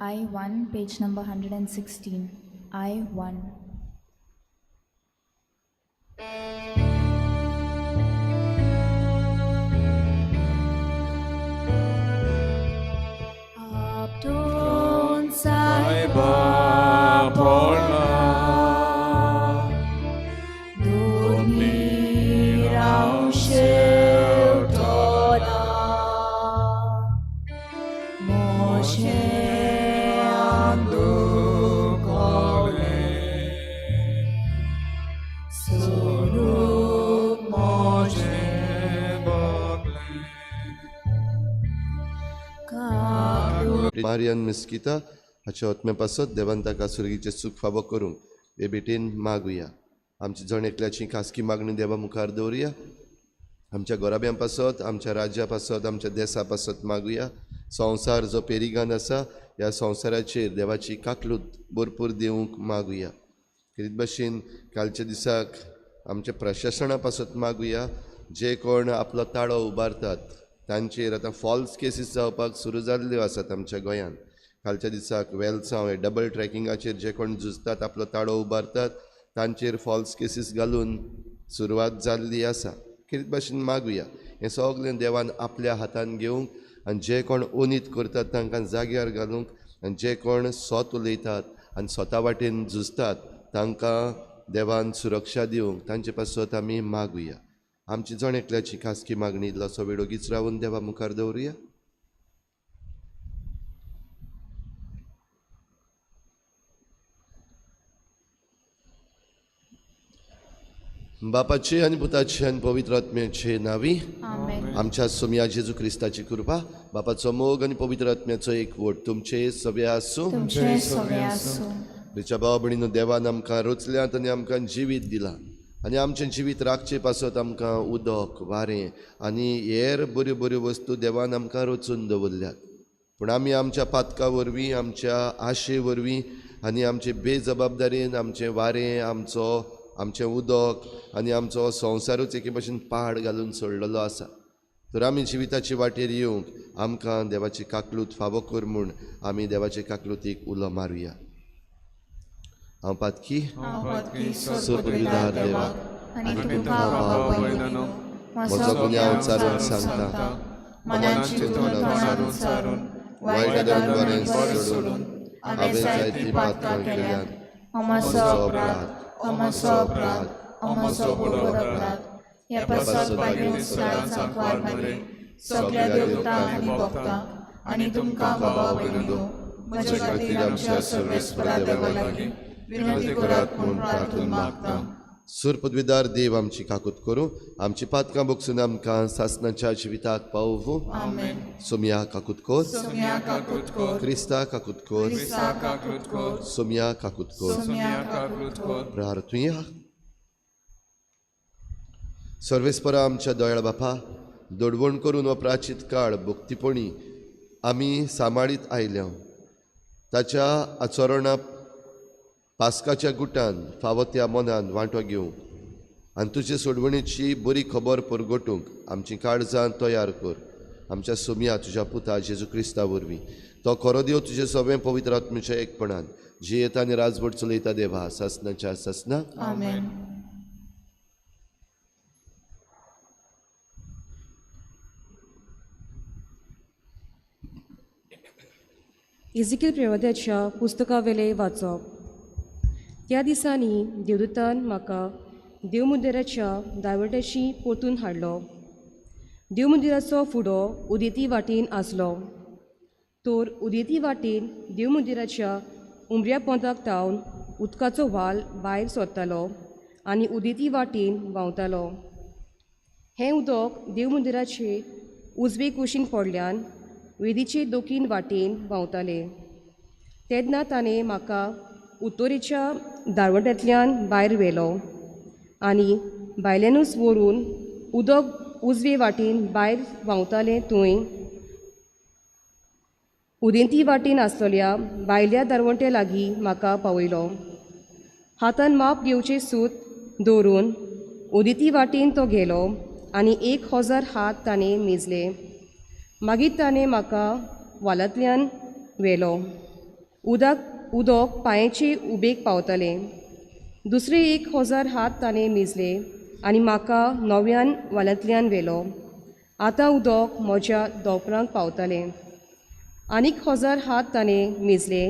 I1, page number 116. I1. Abdon सायबा पडला दोनी राव शेवटोना मोशे दुखले सोडूंक मोशे बगले मारियन मिस्किता हाच्या आत्म्या पासत देवान ताका सुर्गीचें सूख फावो करूंक हे भेटेन मागुया. आमची जण एकल्याची खासगी मागणी देवा मुखार दवरुया. आमच्या गोराब्यां पासत, आमच्या राज्या पासत, आमच्या देसा पासत मागुया. संवसार जो पेरिगान आसा ह्या संवसाराचेर देवाची काकलूत भरपूर दिवंक मागुया. खेरीत भाशेन कालच्या दिसाक आमच्या प्रशासना पासत मागुया. जे कोण आपलो ताळो उबारतात तांचेर आतां फॉल्स केसीस जावपाक सुरू जाल्ल्यो आसात आमच्या गोंयांत. कालच्या दिसाक वेलसांव हे डबल ट्रॅकिंगाचेर जे कोण झुजतात, आपलो ताळो उबारतात तांचेर फॉल्स केसीस घालून सुरवात जाल्ली आसा. खेरीत भाशेन मागुया हें सगळें देवान आपल्या हातान घेवंक आनी जे कोण ओनीत करतात तांकां जाग्यार घालूंक आनी जे कोण सोत उलयतात आनी स्वता वाटेन झुजतात तांकां देवान सुरक्षा दिवंक तांचे पासत आमी मागुया. आमची जण एकल्याची खासगी मागणी इल्लोसो वेळ ओगीच रावून देवा मुखार दवरुया. बापाचे आनी पुताचे आनी पवित्र आत्म्याचे नांवी आमेन. आमच्या सोमया जेजू क्रिस्ताची कृपा, बापाचो मोग आनी पवित्र आत्म्याचो एकवट तुमचे सगळे आसूं. तुमचे सगळे आसूं. तिच्या भाव भयणीनो, देवान आमकां रचल्यात आनी आमकां जिवीत दिलां आनी आमचें जिवीत राखचे पासत आमकां उदक, वारें आनी हेर बऱ्यो बऱ्यो वस्तू देवान आमकां रचून दवरल्यात. पूण आमी आमच्या पातका वरवीं, आमच्या आशे वरवीं आनी आमचे बेजबाबदारेन आमचें वारें, आमचें उदक आनी आमचो संवसारूच एके भशेन पाड घालून सोडलेलो आसा. तर आमी जिविताचे वाटेर येवंक आमकां देवाची काकलूत फावो कर म्हूण आमी देवाचे काकलुतीक उलो मारुया. हांव पातकी सोदविदार देवाक आनी तुमकां भाव भयणांनो, म्हजो गुन्यांव चारून सांगता, मनान चिंतून तोंडान उच्चारून वायट आदरान बरें सोडून हांवें जायतीं पातकां केल्यांत. म्हजो अपराध, म्हजो अपराध, म्हजो व्हड अपराध. ह्या पासत भाग्यवंत सांकवार मरे सगळ्या देवतांक आनी भक्तांक आनी तुमकां बाबा भयणीनो म्हज्या खातीर आमच्या सर्वेस्परा देवा लागीं विनंती करात म्हूण प्रार्थून मागता. सुरपदवीदार देव आमची काकूत करूं, आमची पातकां बगसून आमकां सासणाच्या जिविताक पावोवं. आमेन. सोमया काकूत कर, सोमया काकूत कर, क्रिस्ता काकूत कर, क्रिस्ता काकूत कर, सोमया काकूत कर. सोमया काकूत कर. प्रार्थुया. सर्वेस्परा आमच्या दयाळ बापा, दडवण करून हो प्राचीत काळ भक्तीपणी आमी सांबाळीत आयल्या. ताच्या आचरणा पास्काच्या गुटान फावो त्या मनान वांटो घेवंक आनी तुजे सोडवणेची बरी खबर परगटूंक आमची काळजां तयार कर. आमच्या सोमया तुज्या पुता जेजू क्रिस्ता वरवीं, तो खरो देव तुजे सगळें पवित्र आत्म्याच्या एकपणान जियेता आनी राजवट चलयता देवा सासनाच्या सासना. आमेन. इजिकेल प्रवाद्याच्या पुस्तकावेले वाचप. त्या दिसांनी देवदूतान म्हाका देवमुंदिराच्या दावट्याशी परतून हाडलो. देवमुंदिराचो फुडो उदेंती वाटेन आसलो, तर उदेंती वाटेन देवमुंदिराच्या उमऱ्या पोंदाक तावन उदकाचो व्हाल भायर सरतालो आनी उदेंती वाटेन व्हांवतालो. हें उदक देवमुंदिराचे उजवे कुशीन पडल्यान वेदीचे दोकीन वाटेन व्हांवतालें. तेन्ना ताणें म्हाका उत्तरेच्या दारवट्यांतल्यान भायर व्हेलो आनी भायल्यानूच व्हरून उदक उजवे वाटेन भायर व्हांवतालें थंय उदेंती वाटेन आसलेल्या भायल्या दारवंट्या लागीं म्हाका पावयलो. हातान माप घेवचें सूत दवरून उदेंती वाटेन तो गेलो आनी 1000 हात ताणें मेजले. मागीर ताणें म्हाका वालांतल्यान व्हेलो. उदक पांयेचे उबेक पावतालें. दुसरे 1000 हात ताणें मेजले आनी म्हाका नव्यान वालांतल्यान व्हेलो. आतां उदक म्हज्या दोपरांक पावतालें. आनीक 1000 हात ताणें मेजले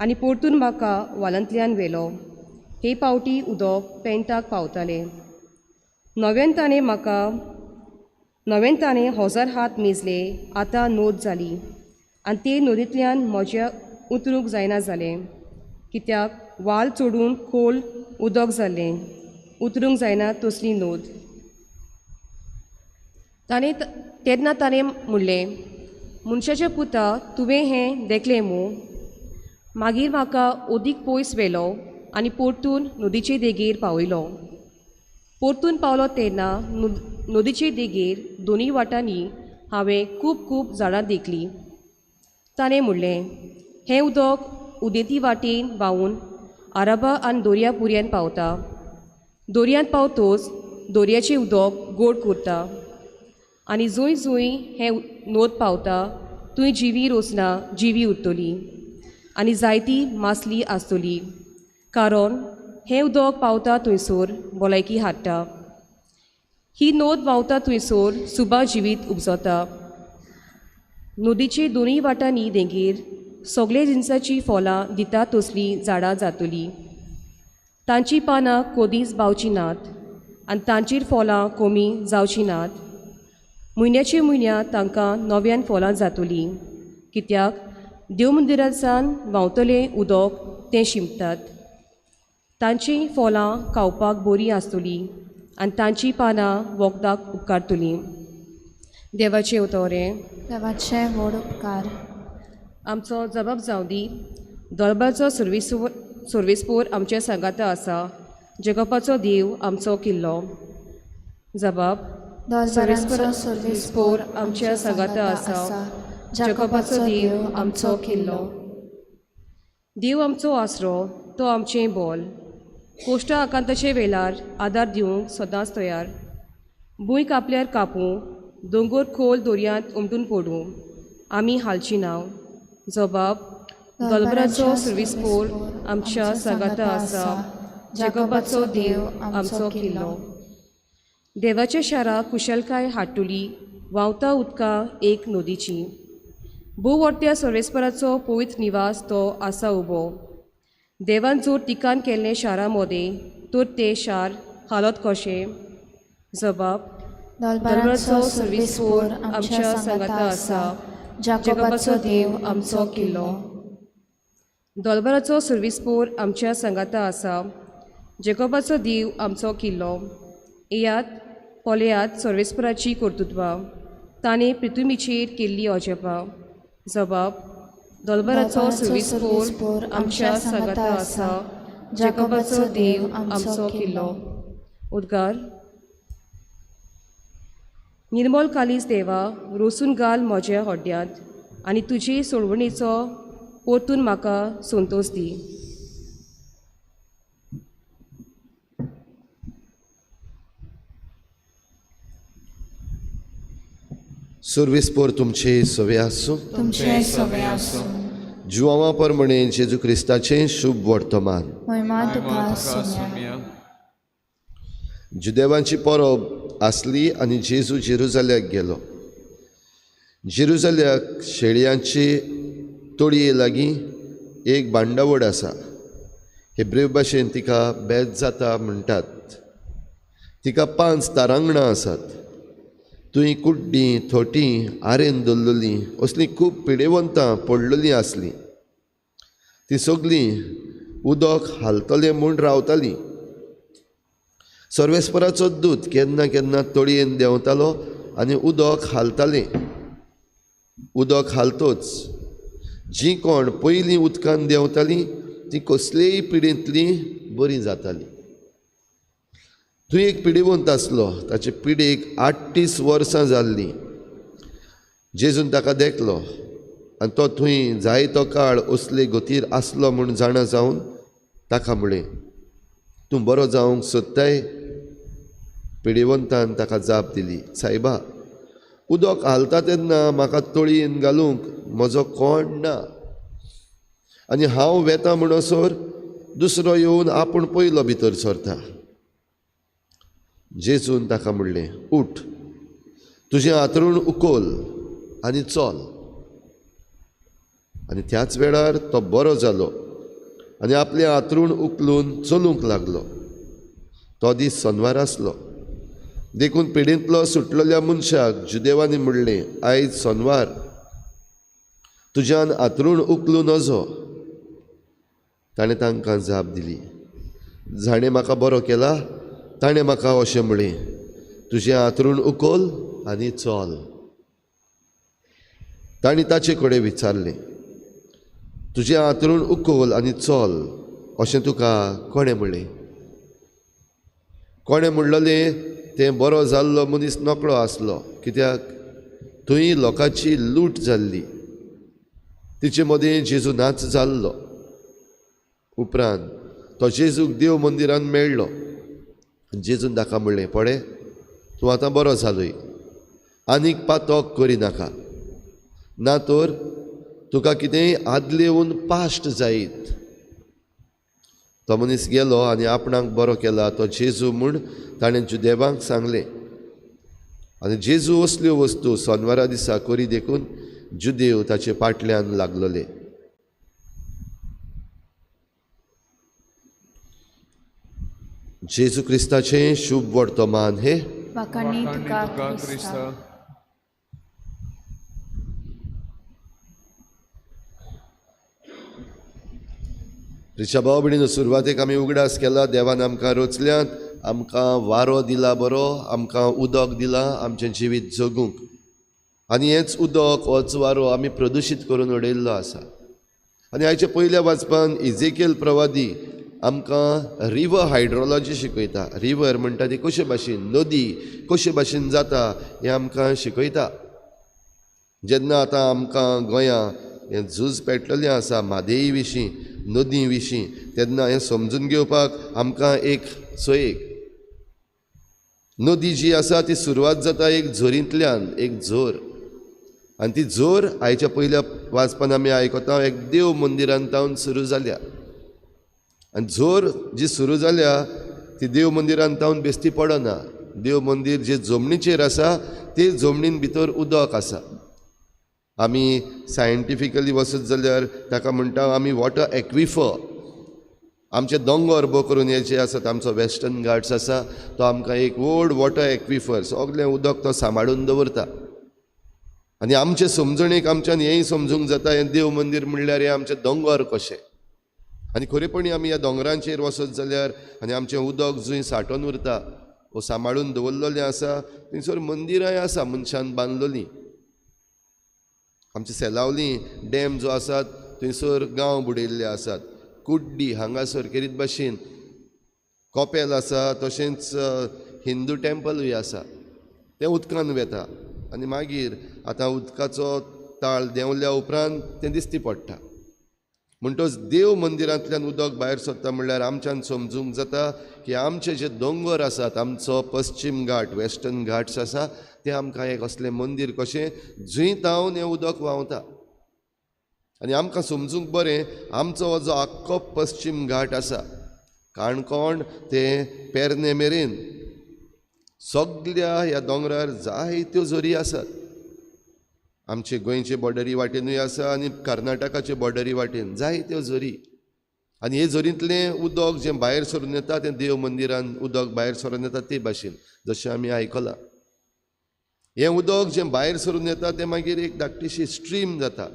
आनी परतून म्हाका वालांतल्यान व्हेलो. हे पावटी उदक पेंटाक पावतालें. नव्यान ताणें 1000 हात मेजले. आतां नोद जाली आनी ते नदींतल्यान म्हज्या उतरूंक जायना जालें, कित्याक वाल चडून खोल उदक जाल्लें, उतरूंक जायना तसली नोद. तेन्ना ताणें म्हणलें, मनशाच्या पुता, तुवें हें देखलें मू? मागीर म्हाका अदीक पयस व्हेलो आनी परतून नदीचे देगेर पावयलो. परतून पावलो तेन्ना नदीचे देगेर दोनूय वाटांनी हांवें खूब खूब झाडां देखलीं. ताणें म्हणलें, हें उदक उदेंती वाटेन व्हांवून आराबा आनी दर्या पुऱ्यान पावता. दर्यांत पावतोच दर्याचें उदक गोड करता आनी जंय जंय हें नोद पावता थंय जिवी रोसना जिवी उरतली आनी जायती मासली आसतली, कारण हें उदक पावता थंयसर भलायकी हाडटा. ही नोद व्हांवता थंयसर सुबा जिवीत उपजता. नदीचे दोनूय वाटांनी देगेर सगळे जिनसाचीं फलां दिता तसलीं झाडां जातलीं. तांचीं पानां कदींच बावचीं नात आनी तांचीर फलां कमी जावचीं नात. म्हयन्याचे म्हयन्या तांकां नव्यान फलां जातलीं, कित्याक देव मंदिरांतल्यान व्हांवतलें उदक तें शिंपतात. तांचीं फलां खावपाक बरीं आसतलीं आनी तांचीं पानां वखदाक उपकारतलीं. देवाचें उतोरें. देवाचे व्हड उपकार. आमचो जबाब जावं दी. दरबारचो सर्वेस्पोर आमच्या सांगाता आसा. जगपाचो देव आमचो किल्लो. जबाब. दरबाराचो सर्वेस्पोर आमच्या सांगाता आसा. जगपाचो देव आमचो किल्लो. देव आमचो आसरो, तो आमचें बोल. कोश्टा आकांताचे वेळार आदार दिवंक सदांच तयार. भूंय कापल्यार कापूं, दोंगर खोल दर्यांत उमटून पडूं, आमी हालची नांव. जबाब. दलबराचो सर्वेस्पोर आमच्या सांगाता आसा. जगपाचो देव आमचो किल्लो. देवाच्या शाराक कुशलकाय हाडटली व्हांवता उदकां एक नदीची. भोव सर्वेस्पराचो पवित्र निवास तो आसा उबो. देवान जर टिकान केल्लें शारा मोदें तर तें शार हालत कशें? जबाब. दलबराचो सर्वेस्पोर आमच्या सांगाता आसा. जगपाचो देव आमचो किल्लो. दलबराचो सर्वेस्पोर आमच्या सांगाता आसा. जगपाचो देव आमचो किल्लो. येयात पळयात सर्वेस्पराची कर्तृत्वां, ताणें पृथ्वीचेर केल्ली अजपां. जबाब. दलबराचो सर्वेस्पोर आमच्या सांगाता आसा. जगपाचो देव आमचो किल्लो. उद्गार. निर्मल कालीस देवा, रोसून घाल म्हज्या हड्ड्यांत आनी तुजे सोडवणेचो परतून म्हाका संतोश दी. सर्वेस्पोर तुमचे सवे आसूं. तुमचे सवे आसूं. जुवांवा प्रमाणे जेजू क्रिस्ताचें शुभ वर्तमान. महिमा तुका सुम्या. जुदेवांची परब आसली आनी जेजू जेरुजाल्याक गेलो. जेरुजाल्याक शेळयांचे तळये लागीं एक बांडावड आसा. हेब्रेव भाशेन तिका बेत जाता म्हणटात. तिका 5 तारांगणां आसात. थंय कुड्डीं, थोटीं, आरेन दवरलेलीं असलीं खूब पिडेवंतां पडलेलीं आसलीं. तीं सगलीं उदक हालतलें म्हूण रावतालीं. सर्वेस्पराचो दूत केन्ना केन्ना तळयेन देंवतालो आनी उदक हालतालें. उदक हालतोच जीं कोण पयलीं उदकान देंवतालीं तीं कसलेय पिडेंतलीं बरीं जातालीं. थंय एक पिडेवंत आसलो. ताचे पिडेक 38 वर्सां जाल्लीं. जेजून ताका देखलो आनी तो थंय जायतो काळ असले गतीर आसलो म्हूण जाणा जावन ताका म्हळें, तूं बरो जावंक सोदताय? पिडेवंतान ताका जाप दिली, सायबा, उदक हालता तेन्ना म्हाका तळयेन घालूंक म्हजो कोण ना, आनी हांव वेता म्हणसर दुसरो येवन आपूण पयलो भितर सरता. जेजून ताका म्हणलें, उठ, तुजें हातरूण उखल आनी चल. आनी त्याच वेळार तो बरो जालो आनी आपलें हातरूण उखलून चलूंक लागलो. तो दीस सनवार आसलो. देखून पिडेंतलो सुटलेल्या मनशाक जुदेवांनी म्हणलें, आयज सनवार, तुज्यान हातरूण उखलूं नजो. ताणें तांकां जाप दिली, जाणें म्हाका बरो केला ताणें म्हाका अशें म्हणलें, तुजें हातरूण उखल आनी चल. तांणी ताचे कडेन विचारलें, तुजें हातरूण उखल आनी चल अशें तुका कोणें म्हणलें? कोणें म्हणलें तें बरो जाल्लो मनीस नकळो आसलो, कित्याक थंय लोकांची लूट जाल्ली. तिचे मदीं जेजू नाच जाल्लो. उपरांत तो जेजूक देव मंदिरान मेळ्ळो. जेजून ताका म्हणलें, पळय, तूं आतां बरो जालोय, आनीक पातक करिनाका, ना तर तुका कितेंय आदलेवन पाश्ट जायत. तो मनीस गेलो आनी आपणाक बरो केला तो जेजू म्हूण ताणें जुदेवांक सांगलें. आनी जेजू असल्यो वस्तू सोनवारा दिसा करी देखून जुदेव ताचे फाटल्यान लागलोले. जेजू क्रिस्ताचें शुभ वर्तमान हे. वाखाणनी तुका क्रिस्ता. रिचा भाव भयणीनो, सुरवातेक आमी उगडास केला, देवान आमकां रचल्यात, आमकां वारो दिला बरो, आमकां उदक दिलां आमचें जिवीत जगूंक. आनी हेंच उदक होच वारो आमी प्रदुशीत करून उडयल्लो आसा. आनी आयच्या पयल्या वाचपान इजेकेल प्रवादी आमकां रिवर हायड्रोलॉजी शिकयता. रिवर म्हणटा ती कशे भाशेन, नदी कशे भाशेन जाता हें आमकां शिकयता. जेन्ना आतां आमकां गोंयां हें झूज पेटलेलें आसा म्हादेई विशीं, नदी विशीं, तेन्ना हें समजून घेवपाक आमकां एक सोयेक नदी जी आसा ती सुरवात जाता एक झोरींतल्यान, एक झोर. आनी ती झोर आयच्या पयल्या वाचपान आमी आयकता एक देव मंदिरान तावन सुरू जाल्या. आनी झोर जी सुरू जाल्या ती देव मंदिरान तावन बेस्ती पडना. देव मंदीर जे जमनीचेर आसा ते जमनीन भितर उदक आसा. आमी सायंटिफिकली वचत जाल्यार ताका म्हणटा आमी वॉटर एक्विफर. आमचे दोंगर बो करून हे जे आसात, आमचो वेस्टर्न घाट्स आसा तो आमकां एक व्हड वॉटर एक्विफर, सगळें उदक तो सांबाळून दवरता. आनी आमचे समजणेक आमच्यान हेंय समजूंक जाता, हें देव मंदीर म्हणल्यार हें आमचें दोंगर कशें. आनी खरेपणी आमी ह्या दोंगरांचेर वचत जाल्यार आनी आमचें उदक जंय सांठोवन उरता वो सांबाळून दवरलेलें आसा थंयसर मंदिरांय आसा मनशान बांदलेलीं. आमचे सेलावली डॅम जो आसात थंयसर गांव बुडयल्ले आसात. कुड्डी हांगासर केरीत भाशेन कपेल आसा, तशेंच हिंदू टेम्पलूय आसा. तें उदकान वेता आनी मागीर आतां उदकाचो ताळ देंवल्या उपरांत तें दिश्टी पडटा. म्हणटच देव मंदिरांतल्यान उदक भायर सरता म्हणल्यार आमच्यान समजूंक जाता की आमचे जे दोंगर आसात, आमचो पश्चीम घाट, वेस्टर्न घाट्स आसा, ते आमकां एक असलें मंदीर कशें जंय तावन हें उदक व्हांवता. आनी आमकां समजूंक बरें, आमचो हो जो आख्खो पश्चीम घाट आसा, काणकोण ते पेरणे मेरेन सगल्या ह्या दोंगरार जायत्यो झरी आसात. आमचे गोंयचे बॉर्डरी वाटेनूय आसा आनी कर्नाटकाचे बॉर्डरी वाटेन जायत्यो झरी. आनी हे झरींतलें उदक जें भायर सरून येता तें देव मंदिरान उदक भायर सरून येता ते भाशेन, जशें आमी आयकलां. हें उदक जें भायर सरून येता तें मागीर एक धाकटीशी स्ट्रीम जाता.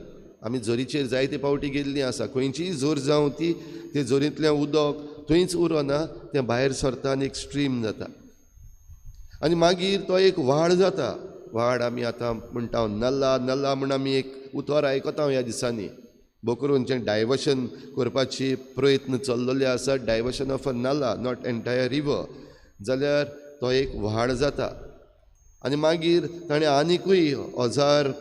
आमी झरीचेर जायते फावटी गेल्लीं आसा. खंयचीय झर जावं ती, ते झरींतलें उदक थंयच उरना, तें भायर सरता आनी एक स्ट्रीम जाता. आनी मागीर तो एक व्हाळ जाता. व्हाळ आमी आतां म्हणटा नल्ला, नल्ला म्हूण आमी एक उतर आयकता ह्या दिसांनी. बोकरून जें डायवर्शन करपाची प्रयत्न चल्लेले आसा, डायवर्शन ऑफ अ नाला, not entire river, जाल्यार तो एक व्हाळ जाता. आनी मागीर ताणें आनिकूय 1000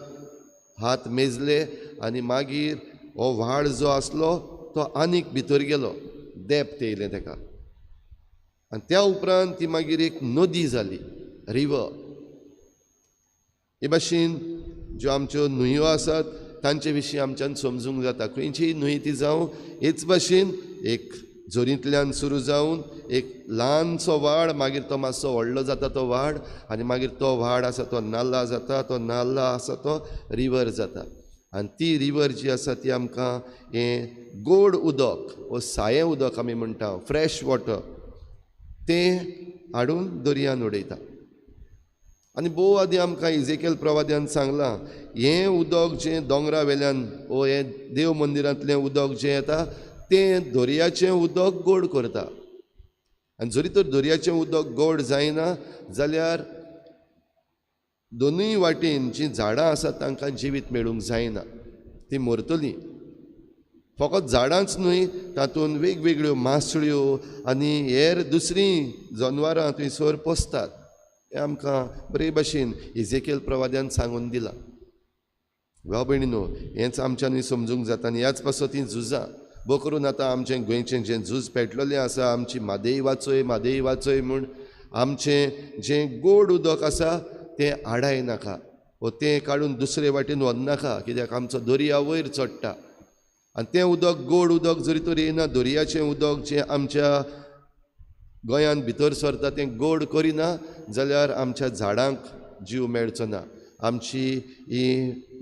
हात मेजले आनी मागीर हो व्हाळ जो आसलो तो आनीक भितर गेलो, डेप्थ येयलें ताका. आनी त्या उपरांत ती मागीर एक नदी जाली, रिवर. हे भाशेन ज्यो आमच्यो न्हंयो आसात तांचे विशीं आमच्यान समजूंक जाता. खंयचीय न्हंय ती जावं, हेच भाशेन एक झरींतल्यान सुरू जावन एक ल्हानसो वाड, मागीर तो मातसो व्हडलो जाता तो वाड, आनी मागीर तो वाड आसा तो नाल्ला जाता, तो नाल्ला आसा तो रिवर जाता, आनी ती रिवर जी आसा ती आमकां हें गोड उदक वो सायें उदक आमी म्हणटा, फ्रेश वॉटर, तें हाडून दर्यान उडयता. आनी भोव आदी आमकां इजेकेल प्रवाद्यान सांगलां, हें उदक जें दोंगरा वेल्यान वो हें देव मंदिरांतलें उदक जें येता तें दर्याचें उदक गोड करता. आनी जरी तर दर्याचें उदक गोड जायना जाल्यार दोनूय वाटेन जीं झाडां आसात तांकां जिवीत मेळूंक जायना, तीं मरतलीं. फकत झाडांच न्हय, तातूंत वेगवेगळ्यो मासळ्यो आनी हेर दुसरीं जनवरां थंयसर पोसतात. हें आमकां बरे भाशेन इजेकेल प्रवाद्यान सांगून दिलां. भाव भयणीनो, हेंच आमच्यानूय समजूंक जाता. आनी ह्याच पासत तीं झुजां भोव करून आतां आमचें गोंयचें जें झूज पेटलेलें आसा, आमची म्हादय वाचय म्हादय वाचय म्हूण आमचें जें गोड उदक आसा तें आडाय नाका वो तें काडून दुसरे वाटेन व्हरनाका, कित्याक आमचो दर्या वयर चडटा आनी तें उदक गोड उदक जरी तर येयना, दर्याचें उदक जें आमच्या गोंयांत भितर सरता तें गोड करिना जाल्यार आमच्या झाडांक जीव मेळचो ना, आमची ही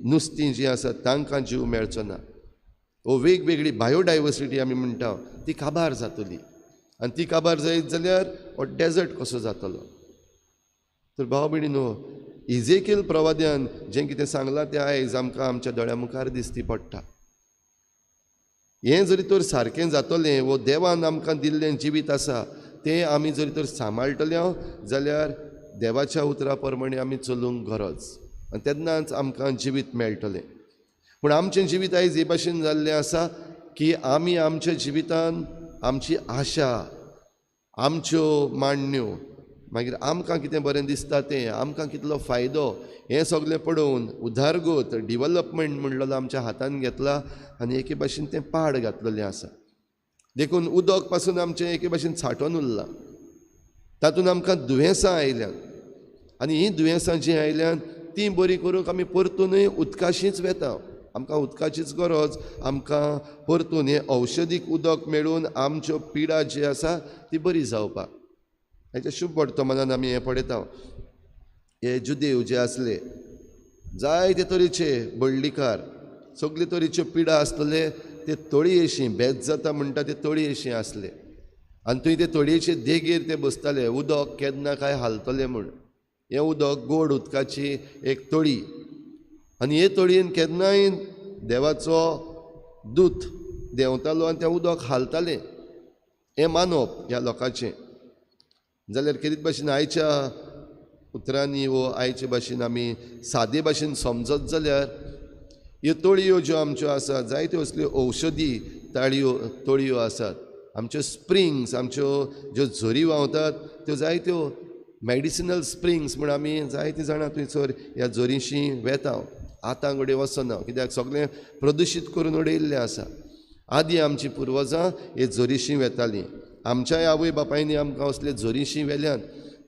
नुस्तीं जीं आसात तांकां जीव मेळचो ना. वो वेगवेगळी बायोडायवर्सिटी आमी म्हणटा ती काबार जातली, आनी ती काबार जायत जाल्यार हो डेजर्ट कसो जातलो. तर भाव भयणीनो, इजेकेल प्रवाद्यान जें कितें सांगलां तें आयज आमकां आमच्या दोळ्या मुखार दिसती पडटा. हें जरी तर सारकें जातलें वो देवान आमकां दिल्लें जिवीत आसा तें आमी जरी तर सांबाळटले जाल्यार देवाच्या उतरा प्रमाणे आमी चलूंक गरज, आनी तेन्नाच आमकां जिवीत मेळटलें. पूण आमचें जिवीत आयज हे भाशेन जाल्लें आसा की आमी आमच्या जिवितान आमची आशा, आमच्यो मांडण्यो, मागीर आमकां कितें बरें दिसता तें, आमकां कितलो फायदो, हें सगळें पळोवन उदारगत डिवलपमेंट म्हणलेलो आमच्या हातान घेतला आनी एके भाशेन तें पाड घातलेलें आसा. देखून उदक पासून आमचें एके भाशेन सांठोवन उरलां, तातूंत आमकां दुयेंसां आयल्यात, आनी हीं दुयेंसां जीं आयल्यात तीं बरीं करूंक आमी परतूनय उदकाशींच वेता. आमकां उदकाचीच गरज, आमकां परतून हें औषधीक उदक मेळून आमच्यो पिडा जी आसा ती बरी जावपाक. हेच्या शुभ वर्तमानान आमी हें पळयता, हे जुदेव जे आसले जायते तरेचे बळ्ळीकार, सगळे तरेच्यो पिडा आसतले ते तळयेशी बेज जाता म्हणटा ते तळयेशी आसले, आनी थंय ते तळयेचे देगेर ते बसताले, उदक केन्ना काय हालतलें म्हूण. हें उदक गोड उदकाची एक तळी, आनी हे तळयेन केन्नाय देवाचो दूत देंवतालो आनी तें उदक हालतालें. हें मानप ह्या लोकांचें. जाल्यार खेरीत भाशेन आयच्या उतरांनी वो आयचे भाशेन आमी सादे भाशेन समजत जाल्यार ह्यो तळयो ज्यो आमच्यो आसात जायत्यो असल्यो औषधी ताळयो तळयो आसात, आमच्यो स्प्रिंग्स, आमच्यो ज्यो झरी व्हांवतात त्यो जायत्यो मेडिसिनल स्प्रिंग्स म्हूण आमी जायतीं जाणां थंयसर ह्या झरीशी वेता. आतां घडये वचना कित्याक सगळें प्रदुशीत करून उडयिल्लें आसा. आदीं आमचीं पुर्वजां हे झरीशी वेतालीं, आमच्याय आवय बापायनी आमकां असले झरीशी वेल्यान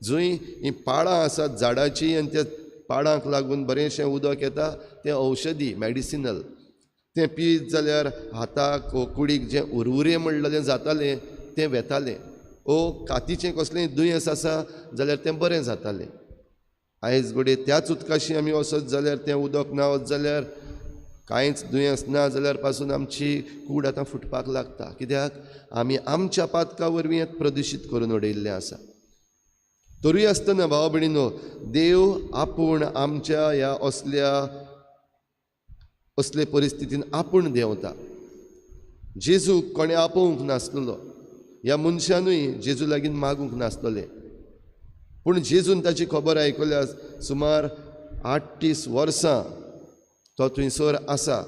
जंय हीं पाळां आसात झाडाचीं आनी त्या पाळांक लागून बरेंशें उदक येता तें औषधी मेडिसिनल, तें पीत जाल्यार हाताक वो कुडीक जें उरउरें म्हणलेलें जातालें तें वेतालें, वो कातीचें कसलेंय दुयेंस आसा जाल्यार तें बरें जातालें. आयज घडये त्याच उदकाशी आमी वचत जाल्यार तें उदक ना वच जाल्यार कांयच दुयेंस ना जाल्यार पासून आमची कूड आतां फुटपाक लागता, कित्याक आमी आमच्या पातका वरवीं प्रदुशीत करून उडयिल्लें आसा. तरूय आसतना भाव भयणीनो, देव आपूण आमच्या ह्या असल्या असले परिस्थितीन आपूण देंवता. जेजूक कोणें आपोवंक नासलेलो, ह्या मनशानूय जेजू लागीं मागूंक नासलेलें, पूण जेजून ताची खबर आयकल्या सुमार 38 वर्सां तो थंयसर आसा.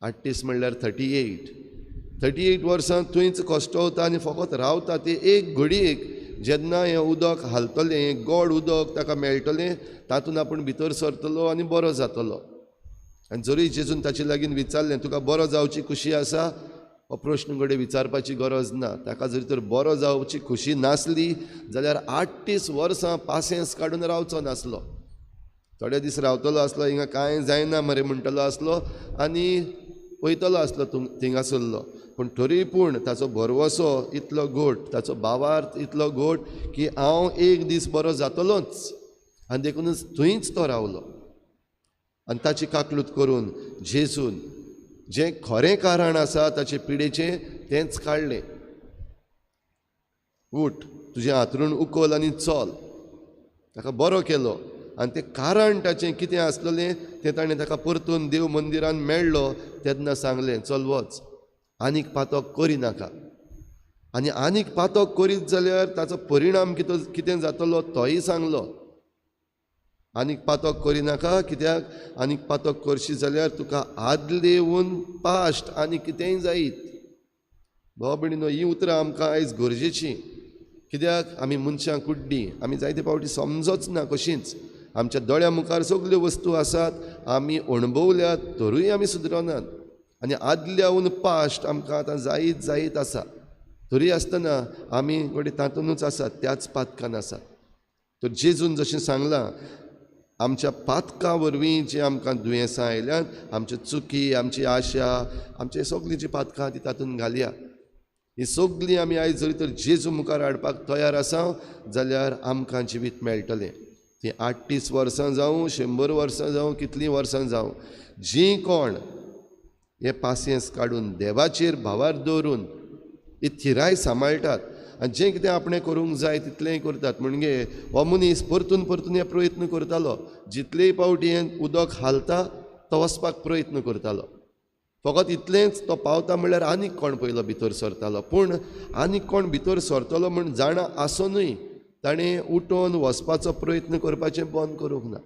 38 म्हणल्यार 38 वर्सां थंयच कश्टवता आनी फकत रावता. ते एक घडयेक जेन्ना हें उदक हालतलें, हें गोड उदक ताका मेळटलें, तातूंत आपूण भितर सरतलो आनी बरो जातलो. आनी जरूय जेजून ताचे लागीं विचारलें तुका बरो जावची खुशी आसा, हो प्रश्न घडये विचारपाची गरज ना. ताका जरी तर बरो जावची खुशी नासली जाल्यार 38 वर्सां पासेंस काडून रावचो नासलो. थोडे दीस रावतलो आसलो, हिंगा कांय जायना मरे म्हणटलो आसलो आनी वयतलो आसलो थिंगासरलो. पूण तरी पूण ताचो भरवसो इतलो घोट, ताचो भावार्थ इतलो घोट की हांव एक दीस बरो जातलोच, आनी देखूनच थंयच तो रावलो. आनी ताची काकलूत करून जेजून जें खरें कारण आसा ताचे पिडेचें तेंच काडलें. उठ, तुजें हांतरूण उखल आनी चल. ताका बरो केलो आनी तें कारण ताचें कितें आसलेलें तें ताणें ताका परतून देव मंदिरान मेळ्ळो तेन्ना सांगलें, चल वच, आनीक पातक करिनाका. आनी आनीक पातक करीत जाल्यार ताचो परिणाम कितें जातलो तोय सांगलो. आनीक पातक करिनाका, कित्याक आनीक पातक करशी जाल्यार तुका आदलेवन पाश्ट आनी कितेंय जायत. भाव भयणीनो, हीं उतरां आमकां आयज गरजेचीं, कित्याक आमी मनशां कुड्डीं, आमी जायते फावटी समजच ना कशींच. आमच्या दोळ्या मुखार सगल्यो वस्तू आसात, आमी अणभवल्यात तरूय आमी सुदरनात, आनी आदल्यावन पाश्ट आमकां आतां जायत जायत आसा. तरी आसतना आमी घडये तातूंतच आसात, त्याच पातकान आसात. तर जेजून जशें सांगलां, आमच्या पातकां वरवीं जी आमकां दुयेंसां आयल्यांत, आमच्यो चुकी, आमची आशा, आमचे सगळीं जी पातकां ती तातूंत घालया. ही सगळीं आमी आयज जरी तर जेजू मुखार हाडपाक तयार आसा जाल्यार आमकां जिवीत मेळटलें. ती 38 वर्सां जावं, 100 वर्सां जावं, कितलीं वर्सां जावं, जीं कोण हे पासियेंस काडून देवाचेर भावार दवरून ही थिराय सांबाळटात आनी जें कितें आपणें करूंक जाय तितलेंय करतात. म्हणजे हो मनीस परतून परतून हे प्रयत्न करतालो, जितलेय पावटी हें उदक हालता तो वचपाक प्रयत्न करतालो. फकत इतलेंच तो पावता म्हणल्यार आनीक कोण पयलो भितर सरतालो, पूण आनीक कोण भितर सरतलो म्हूण जाणा आसुनूय ताणें उठोवन वचपाचो प्रयत्न करपाचें बंद करूंक ना.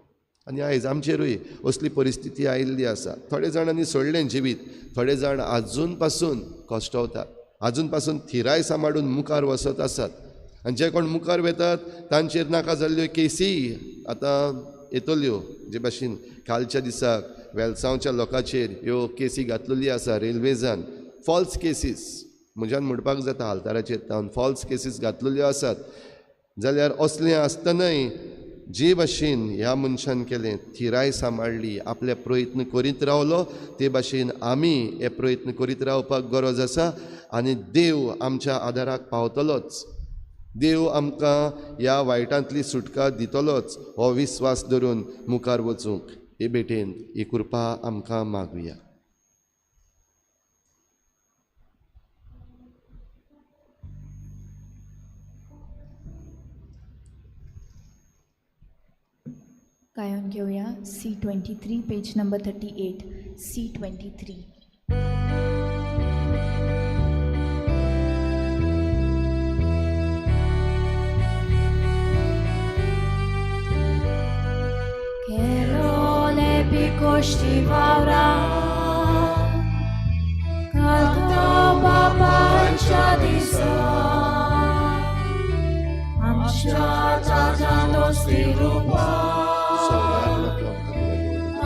आनी आयज आमचेरूय असली परिस्थिती आयिल्ली आसा. थोडे जाणांनी सोडलें जिवीत, थोडे जाण आजून पासून कश्टवतात, आजून पासून थिराय सांबाळून मुखार वचत आसात. आनी जे कोण मुखार वेतात तांचेर नाका जाल्ल्यो केसी आतां येतल्यो. जे भाशेन कालच्या दिसाक वेलसांवच्या लोकांचेर ह्यो केसी घातलेली आसा रेल्वेजान, फॉल्स केसीस म्हज्यान म्हणपाक जाता आल्ताराचेर तावन फॉल्स केसीस घातलेल्यो आसात. जाल्यार असलें आसतनाय जे भाशेन ह्या मनशान केलें, थिराय सांबाळ्ळी, आपले प्रयत्न करीत रावलो, ते भाशेन आमी हे प्रयत्न करीत रावपाक गरज आसा. आनी देव आमच्या आदाराक पावतलोच, देव आमकां ह्या वायटांतली सुटका दितलोच, हो विस्वास धरून मुखार वचूंक हे भेटेन ही कृपा आमकां मागुया. गायन घेऊया C23 page number 38 C23. Che picoști vaura Calta papancia di sa Amșa tata nostri rupa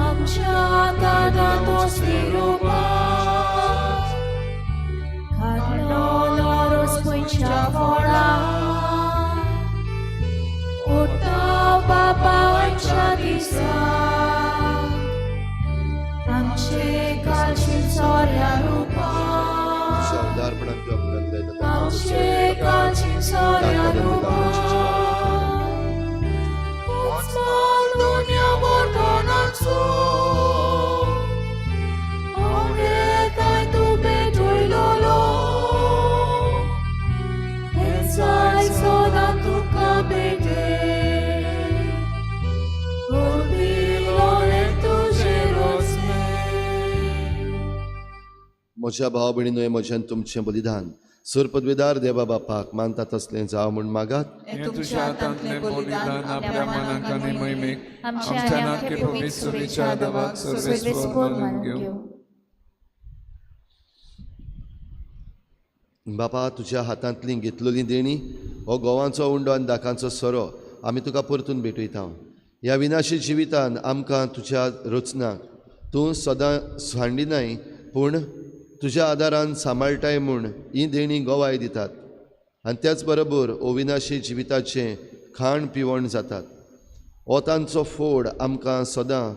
Amșa tata nostri rupa Carlo loro spuincia fora Ota papancia di sa Amche calcin soria rupa Amche calcin soria rupa Osmal dunia mortonanzu Omne tai tu betui lolo Pensai sodan tu capete म्हज्या भाव भयणीनो, म्हज्यान तुमचें बलिदान सुर पदवीदार देवा बापाक मानता तसलें जावं म्हूण मागात. हें तुज्या हातांतलें बलिदान आपल्या मनाक आनी महिमेक आमच्या नाके पवित्र सुरेच्या देवाक सर्वेस्पोर मानून घेवं. बापा, तुज्या हातांतली घेतलेली देणी हो गोवांचो उंडो आनी दाकांचो सोरो आमी तुका परतून भेटयता. ह्या विनाशी जिवितान आमकां तुज्या रचनाक तूं सदां सांडिनाय, पूण तुज्या आदारान सांबाळटाय म्हूण ही देणी गोवाय दितात आनी त्याच बरोबर अविनाशी जिविताचें खाण पिवण जातात. हो तांचो फोड आमकां सदां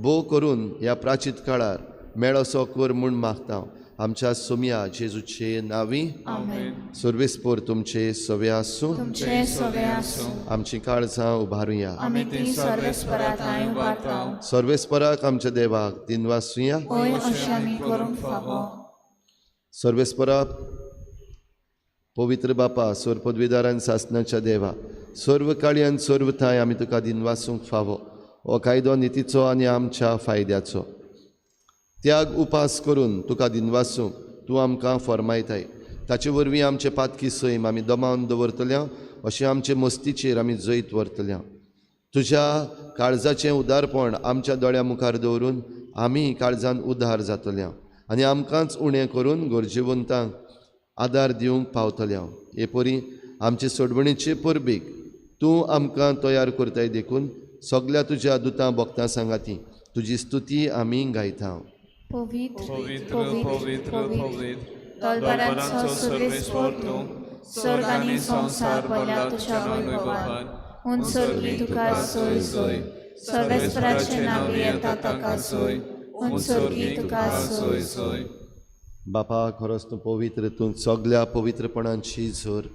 भोव करून ह्या प्राचीत काळार मेळसो कर म्हूण मागता. आमच्या सोम्या जेजूचे नांवी सर्वेस्पोर तुमचे सवे आसूं. आमची काळजां उबारुया. सर्वेस्पराक आमच्या देवाक दिनवासुया. सर्वेस्पराक पवित्र बापा सर्व पदवीदारान सासनाच्या देवा सर्व काळी आनी सर्व थांय आमी तुका दिनवासूंक फावो. हो कायदो नितीचो आनी आमच्या फायद्याचो त्याग उपास करून तुका दिनवासूंक तूं आमकां फर्मायताय. ताचे वरवीं आमचे पातकी सैम आमी दमावन दवरतल्या अशें आमचे मस्तीचेर आमी जैत व्हरतल्या. तुज्या काळजाचें उदारपण आमच्या दोळ्या मुखार दवरून आमी काळजान उदार जातल्या आनी आमकांच उणें करून गरजेवंतांक आदार दिवंक पावतल्या. हे परी आमचे सोडवणीचे परबेक तूं आमकां तयार करताय देखून सगल्या तुज्या दुतां भक्तां सांगाती तुजी स्तुती आमी गायता. पवित्र पवित्र पवित्र तलवारांचो सर्वेस्पोर तूं स्वर्ग आनी संवसार भरला तुज्या वैभवान. उंचर्गी तुका सोय सोय सर्वेस्पराचें नांव येता ताका सोय. उंचर्गी तुका सोय सोय. बापा खरोच तूं पवित्र, तूं सगल्या पवित्रपणांची झर.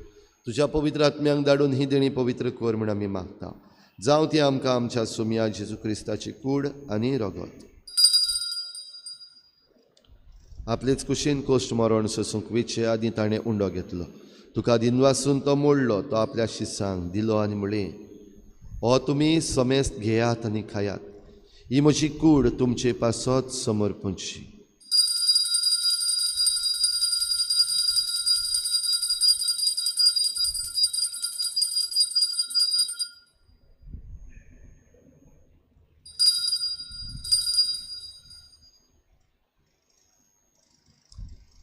तुज्या पवित्र आत्म्यांक धाडून ही देणी पवित्र कर म्हूण आमी मागता. जावं ती आमकां आमच्या सोम्या जेजू क्रिस्ताची कूड आनी रगत. आपलेच कुशीन कोश्ट मरण सोसूंक वेचे आदीं ताणें उंडो घेतलो. तुका दिनवासून तो मोडलो, तो आपल्या शिसांक दिलो आनी म्हणलें, हो तुमी समेस्त घेयात आनी खायात, ही म्हजी कूड तुमचे पासत समर्पणची.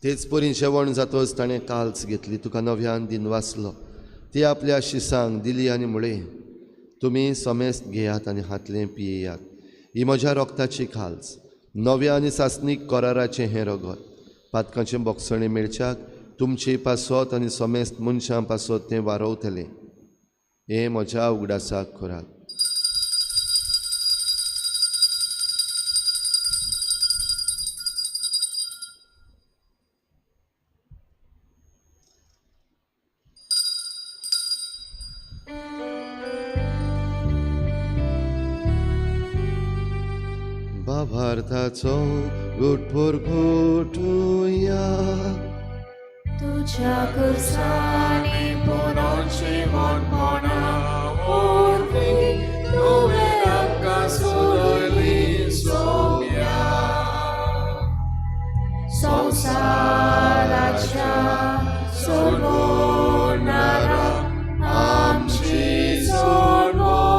तेच परी जेवण जातच ताणें काल्स घेतली, तुका नव्यान दिनवासलो, ती आपल्या शिसांक दिली आनी म्हणलें, तुमी समेस्त घेयात आनी हातलें पियेयात, ही म्हज्या रोगताची खाल्स, नव्या आनी सासणीक कराराचें हें रगत. पातकांचें बोगसणें मेळच्याक तुमचे पासत आनी समेस्त मनशां पासत तें वारवतलें. हें म्हज्या उगडासाक करात. भारताचो गुटपूर गुटुया तुझ्या कुर्सानी पुनोची मोठपणा वरवीं तुवें आमकां सोडयली सोम्या. संवसाराच्या सोडवणारा आमची सोडवण.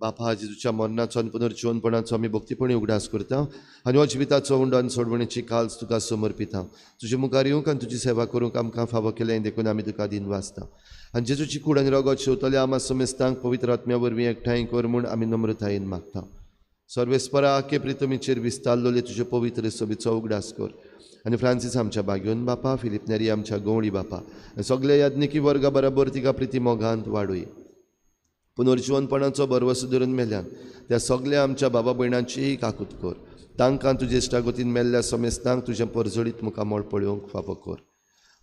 बापा जेजूच्या मरणाचो आनी पुनर्जिवनपणाचो आमी भक्तीपणी उगडास करता आनी हो जिविताचो उंडो आनी सोडवणीची काल्स तुका समर्पिता. तुजे मुखार येवंक आनी तुजी सेवा करूंक आमकां फावो केलें देखून आमी तुका दिनवासता. आनी जेजूची कूड आनी रगत शेवतल्या आमा समेस्तांक पवित्र आत्म्या वरवीं एकठांय कर म्हूण आमी नम्रतायेन मागता. सर्वेस्परा के प्रितमीचेर विस्तारलेले तुजे पवित्र सोबीचो उगडास कर आनी फ्रांसीस आमच्या बाग्योन बापा, फिलीप नेरी आमच्या गवळी बापा आनी सगल्या याज्ञिकी वर्गा बराबर तिका प्रिती मोगांत वाडूय. पुनर्जिवनपणाचो भरवसो धरून मेल्यान त्या सगल्या आमच्या बाबा भयणांचीय काकूत कर. तांकां तुजे इश्टागतीन मेल्ल्या समेस्तांक तुजें परजळीत मुखामळ पळोवंक फावो कर.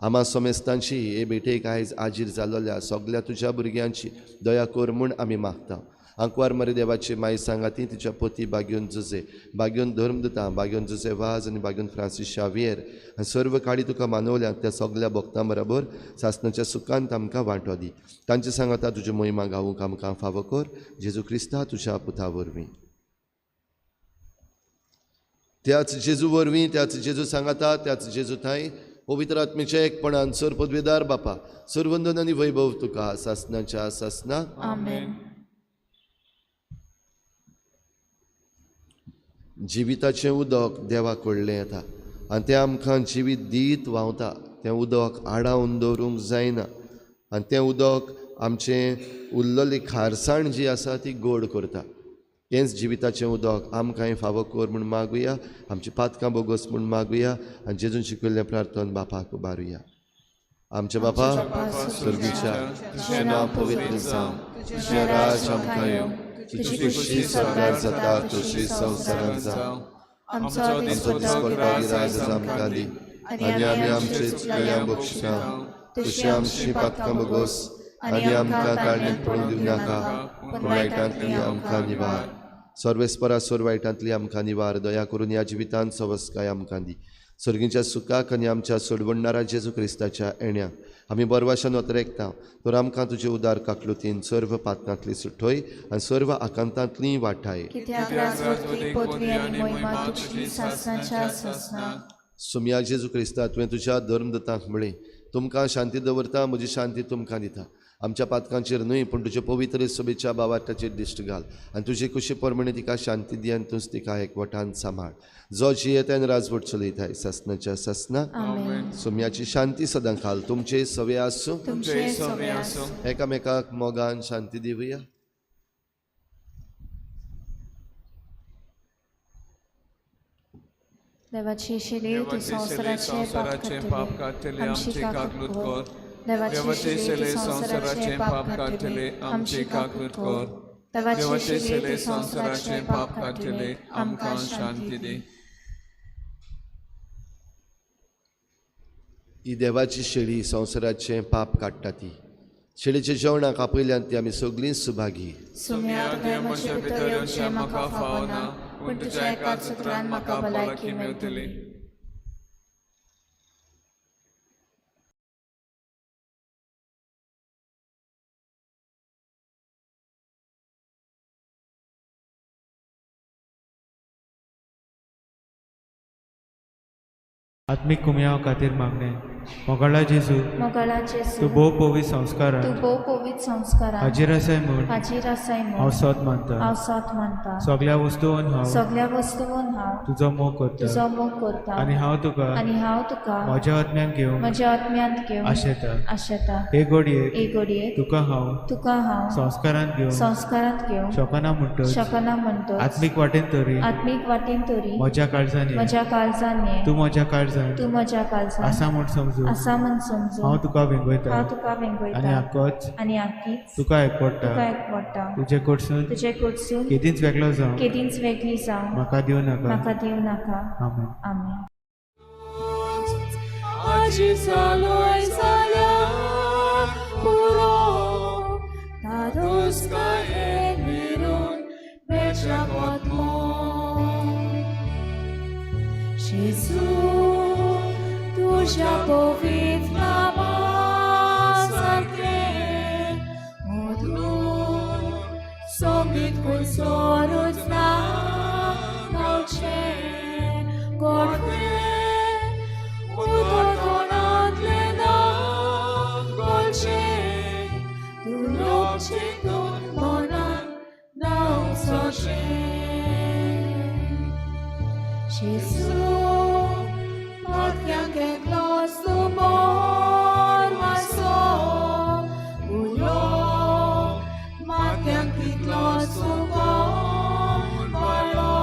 आमा समेस्तांची हे भेटेक आयज आजीर जाल्ल्या सगल्या तुज्या भुरग्यांची दया कर म्हूण आमी मागता. आंकवार मरे देवाची माई सांगाती तिच्या पती बाग्योन जुजे, बाग्योन धर्मदुता, बाग्योन जुजे वाज आनी बाग्योन फ्रांसीस शावियर आनी सर्व काळी तुका मानवल्या त्या सगल्या भक्तां बराबर सासणाच्या सुखांत आमकां वांटो दी. तांचे सांगाता तुज्यो महिमा गावूंक आमकां फावो कर. जेजू क्रिस्ता तुज्या पुता वरवीं. त्याच जेजू वरवीं, त्याच जेजू सांगाता, त्याच जेजू थांय पवित्र आत्मेच्या एकपणान सर पदवेदार बापा सर्वंदन आनी वैभव तुका सासणाच्या सासना. आमेन. जिविताचें उदक देवा कडलें येता आनी तें आमकां जिवीत दीत व्हांवता. तें उदक आडावन दवरूंक जायना आनी तें उदक आमचें उरलेली खारसाण जी आसा ती गोड करता. तेंच जिविताचें उदक आमकांय फावो कर म्हूण मागुया. आमची पातकां बोगस म्हूण मागुया आनी जेजून शिकयल्लें प्रार्थन बापाक उबारुया. आमच्या बापा सर्गीच्या, तुजें नांव पवित्र जावं, तुजें राज आमकां येवं, तुजी खुशी स्वर्गार जाता तशी संवसारांत जावं. आमचो आमचो दिसपट्टो दिसपट्टो राज आमकां दी आनी आमी आमचे चुकल्या बक्षिता तशी आमची पातकां भोगोस आनी आमकां काडण्याक पडूंक दिवं नाका, पूण वायटांतली आमकां निवार. सर्वेस्परा सोर वायटांतली आमकां निवार. दया करून ह्या जिवितांत सवस्काय आमकां दी. सर्गीच्या सुखाक आनी आमच्या सोडवणणारा जेजू क्रिस्ताच्या येण्याक आमी बरवाशान वतरेकता. तर आमकां तुजे उदार काकलुतीन सर्व पातकांतली सुटोय आनी सर्व आकांतांतली वाठाय. कित्याक राजवटी पदवी आनी महिमा तुजी सासणाच्या सासणाक. सुमया जेजू क्रिस्ता, तुवें तुज्या धर्मदतांक म्हळें, तुमकां शांती दवरता, म्हजी शांती तुमकां दिता. आमच्या पातकांचेर न्हय पूण तुजे पवित्र सभेच्या बावाटाचेर दिश्ट घाल आनी तुजे कुशी प्रमाणे तिका शांती दी आनी तूंच तिका एकवटान सांबाळ, जो जियेता आनी राजवट चलयताय सासणाच्या सासना. आमेन. सोम्याची शांती सदां खाल तुमचे सवे आसूं, तुमचे सवे आसूं. एकामेकाक मोगान शांती दिवया. देवाची शिली तूं संवसाराचें पाप काडटले, आमची काकूत कर. देवाची शिली तूं संवसाराचें पाप काडटले, आमची काकूत कर. देवाची शिली तूं संवसाराचें पाप काडटले, आमकां शांती दी. ही देवाची शेळी संवसाराचें पाप काडटा ती शेळीच्या जेवणाक आपयल्यान ती आमी सगळीं सुभागी. सुम्या तुवें म्हजे भितर येवचें म्हाका फावना, पूण तुज्या एकाच उतरान म्हाका भलायकी मेळटली. आत्मीक कुमयाव खातीर मागणें. मोगाळा जेजू, मोगाळा जेजू, तूं भोव पवित्र संस्कारान तूं भोव पवित्र संस्कारान हाजीर आसाय म्हूण हाजीर आसाय हांव म्हूण सोद मानता. हांव सोद मानता. सगळ्या वस्तून हांव सगळ्या वस्तून हांव तुजो मोग करता तुजो मोग करता आनी हांव तुका आनी हांव तुका म्हज्या आत्म्यान घेवंक म्हज्या आत्म्यांत घेवन आशेता. आशेता. हे घडयेक हे घडयेक तुका हांव संस्कारांत घेवंक संस्कारांत घेवंक शकना म्हणटच शकना म्हणटच आत्मीक वाटेन तरी आत्मीक वाटेन तरी म्हज्या काळजान ये. म्हज्या काळजान ये. तूं म्हज्या काळजान तूं म्हज्या काळजान आसा म्हूण समजून आसा म्हूण समजून हांव तुका वेंगयता हांव तुका आनी वेंगयता आकोच आनी आकीच तुका एकवडटा. तुका एकवडटा. तुजे कडसून तुजे कडसून केदींच वेगळो जावं केदींच वेगळी जावं म्हाका दिवं नाका. म्हाका दिवं नाका. आमेन. आमेन. आजी चालोय जाल्यार पुरो धादोसकायेन विरून बेच्याक वतलो. जेजू तुज्या पवित्र नामा सारकें मधूर संगीत खंयसरूच ना गावचें गोडवें उदक तोंडांतलें ना गळचें तूं लोकचें तूं मनान नावचोचें. जेजू माथ्यांक एकलोच तूं मोर वासो उलो माथ्यांक तितलोच तूं कोण वाडलो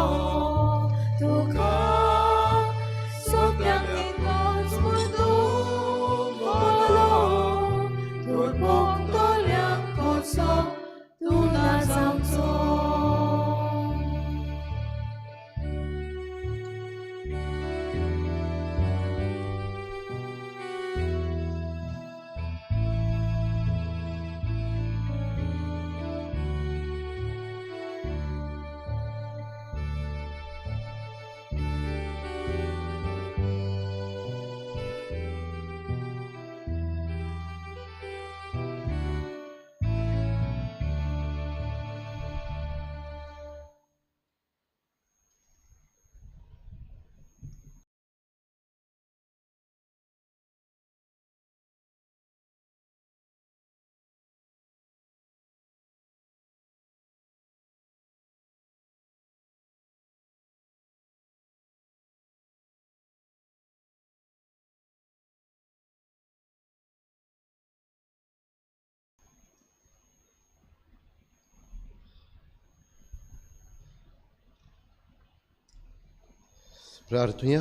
तुका सगळ्यांक तितलोच म्हूण तूं बोलो तूं भोगतल्यांक कसो तूं ना जावचो. प्रार्थुया.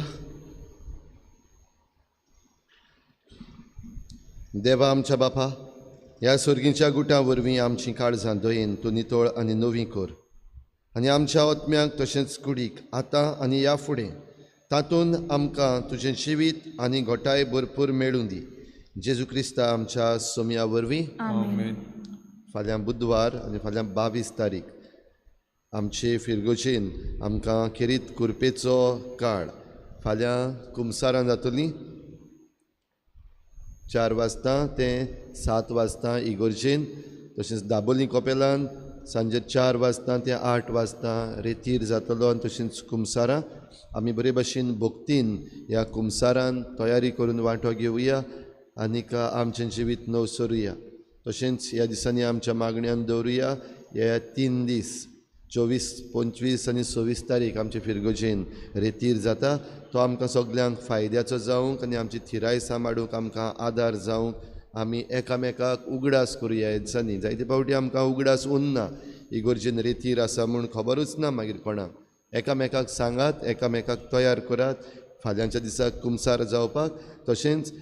देवा आमच्या बापा, ह्या सर्गीच्या गुटां वरवीं आमचीं काळजां दयेन तूं नितळ आनी नवीं कर आनी आमच्या आत्म्याक तशेंच कुडीक आतां आनी ह्या फुडें तातूंत आमकां तुजें जिवीत आनी घोटाय भरपूर मेळूं दी. जेजू क्रिस्ता आमच्या सोमया वरवीं. आमेन. फाल्यां बुधवार आनी फाल्यां 22 तारीख आमचे फिरगोचेन आमकां खेरीत कुरपेचो काळ फाल्यां कुमसारां जातली. 4 वाजता तें 7 वाजता इगोर्जेन, तशेंच दाबोली कोपेलान सांजे 4 वाजता ते 8 वाजता रेतीर जातलो. आनी तशेंच कुमसारां आमी बरे भशेन भक्तीन ह्या कुमसारान तयारी करून वांटो घेवया आनीक आमचें जिवीत नव सरुया. तशेंच ह्या दिसांनी आमच्या मागण्यान दवरुया. ह्या 3 दीस 24, 25 आनी 26 तारीख आमचे फिरगोजेन रेतीर जाता. तो आमकां सगल्यांक फायद्याचो जावंक आनी आमची थिराय सांबाळूंक आमकां आदार जावंक आमी एकामेकाक उगडास करुया. ह्या दिसांनी जायते फावटी आमकां उगडास उरना, इगोर्जेन रेतीर आसा म्हूण खबरूच ना मागीर कोणाक. एकामेकाक सांगात, एकामेकाक तयार करात फाल्यांच्या दिसाक कुमसार जावपाक. तशेंच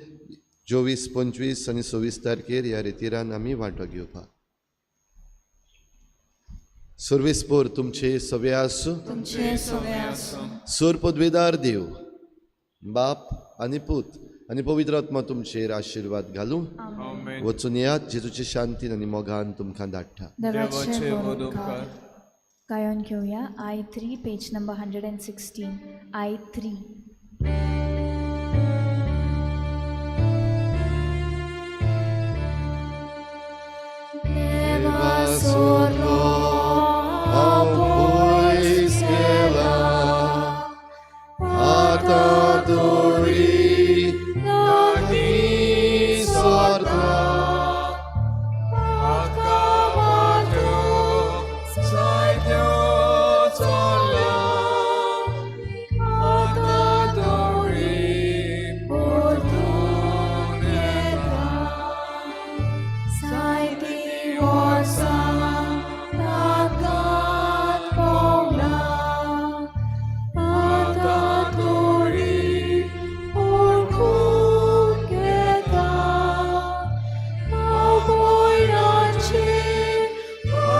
24, 25 आनी 26 तारखेर ह्या रेतिरान आमी वांटो घेवपाक. सर्वेस्पोर तुमचे सवे आसूं. तुमचे सवे आसूं. सोर पदवेदार देव बाप आनी पूत आनी पवित्र आत्मा तुमचेर आशिर्वाद घालूं. आमेन. वचून येयात जेजूचे शांतीन आनी मोगान तुमकां धाडटा. देवाचे देवाचे बरो बरो उपकार. उपकार. गायोन घेवया I 3 page number 116 I 3.